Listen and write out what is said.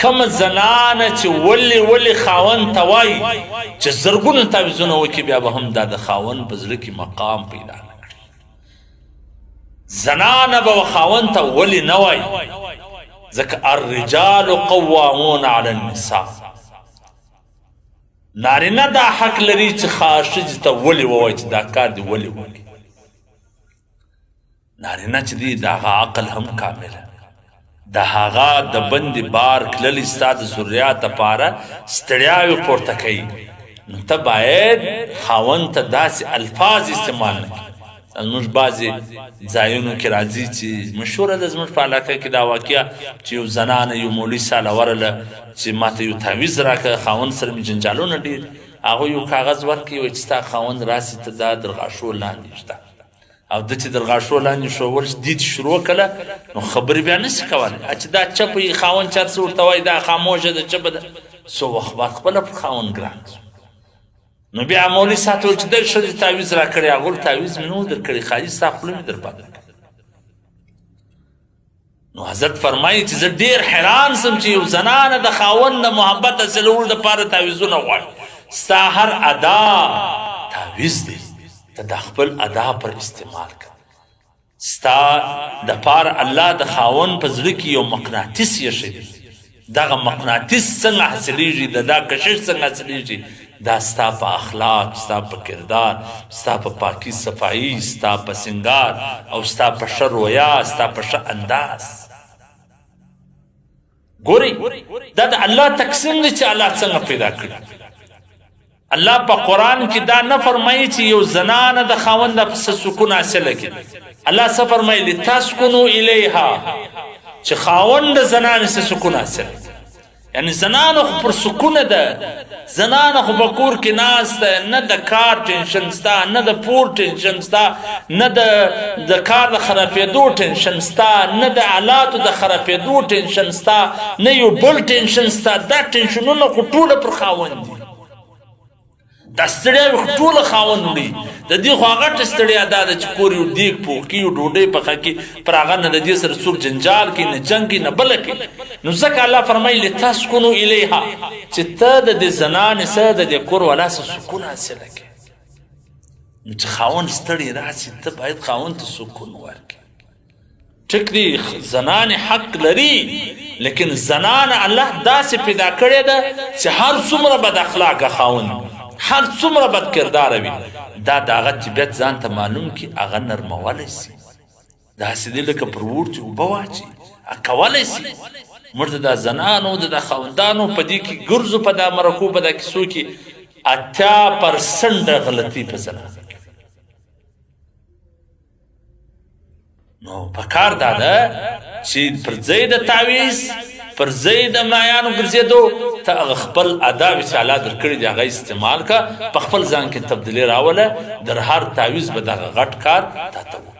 کومه زنانه چې ولې ولې خاوند ته وایي چې زرګونه تعویذونه وکړي، بیا به هم دا د خاوند په زړه کې مقام پیدا نه کړي. زنانه به خاوند ته ولې نه وایي، ځکه الرجال قوامون علی النساء. نارینه دا حق لري چې ښځې ته ولې ووایي چې دا کار دې ولې وکړي. نارینه چې دی د هغه عقل هم کامله، د هغه د بندې بار کللی ستا د ذریات دپاره ستړیاوې پورته کوي، نو ته باید خاوند ته داسې الفاظ استعمال نه کړې. زموږ بعضې ځایونو کې راځي چې مشهوره ده زموږ په علاقه کې دا واقعه چې یو زنانه یو مولوي ساله ورله چې ماته یو تعویذ راکړه، خاوند سره مې جنجالونه ډېر. هغه یو کاغذ ورکړي وایي چې ستا خاوند راسي ته دا در غاښو لاندې ږده. او د چې در غاښو لاندې ښوول دي چې شروع کړه نو خبرې بیا نشي کولی، چې دا چپه یې خاوند چې هر څه ورته وایي دا خاموشه ده چپه ده. څو وخت بعد خپله پر خاوند ګران شو. نو بیا مولوي صاحب ته وویل چې دغې ښځې تعویذ راکړی، هغه ویل تعویذ مې نه و درکړی، خالي ستا خوله مې در بنده کړه. نو حضرت فرمایي چې زه ډیر حیران سم چې یو زنانه د خاوند د محبت حاصلولو دپاره تعویذونه غواړي. ستا هر ادا تعویذ دی، ته د خپل ادا پر استعمال کړه. ستا د پاره الله د خاوند په زړه کې یو مقناطیس ایښی دی، دغه مقناطیس څنګه حاصلیږي، د دا کشش څنګه حاصلیږي، دا ستا په اخلاق، ستا په کردار، ستا په پاکي صفايي، ستا په سینګار او ستا په ښه رویا، ستا په ښه انداز. ګورئ دا د الله تقسیم دی چې الله څنګه پیدا کړي. الله په قرآن کې دا نه فرمایي چې یو زنانه د خاوند په سکون حاصله کړي. الله څه فرمایي؟ لتسکنو الیها، چې خاوند د زنانې څه سکون حاصل کړي. یعنی زنانه خو پر سکون ده، زنانه خو په کور کې ناست ده، نه د کار ټینشن ستا، نه د پور ټینشن ستا، نه د کار د خرابېدو ټینشن ستا، نه د آلاتو د خرابېدو ټینشن ستا، نه یو بل ټینشن ستا. دا ټینشنونه خو ټوله پر خاوند دي. دا ستړیاوې خو ټوله خاوند وړي. د دې خو غټه ستړیا دا ده چې کور یو دیګ پوخ کړي، یو ډوډۍ پخه کړي، پر هغه نه د دې سره څوک جنجال کوي، نه جنګ کوي، نه بله کوي. نو ځکه الله فرمایي لتسکنو الیها، چې ته د دې زنانې سره د دې کور والا سره سکون حاصله کړې. نو چې خاوند ستړی راشي ته باید خاوند ته سکون ورکړې. ټیک دی، زنانې حق لري، لیکن زنانه الله داسې پیدا کړې ده چې هر څومره بد اخلاقه خاوند، هر څومره بد کردار وي، دا د هغه طبیعت ځان ته معلوم کړي، هغه نرمولی سي. داسې دی لکه پر اور چې اوبه واچي، کولی سي. موږ د دا زنانو د دا خاوندانو په دې کې ګرځو، په دا مرکو په دا کیسو کې 80% غلطي په زنانو. نو په کار دا ده چې پر ځای د تعویذ، پر ځای د ملایانو ګرځېدو ته هغه خپل اداب چې الله درکړي دي هغه استعمال که، په خپل ځان کې تبدیلي راوله، در هر تعویذ به دغه غټ کار تا ته وکړي.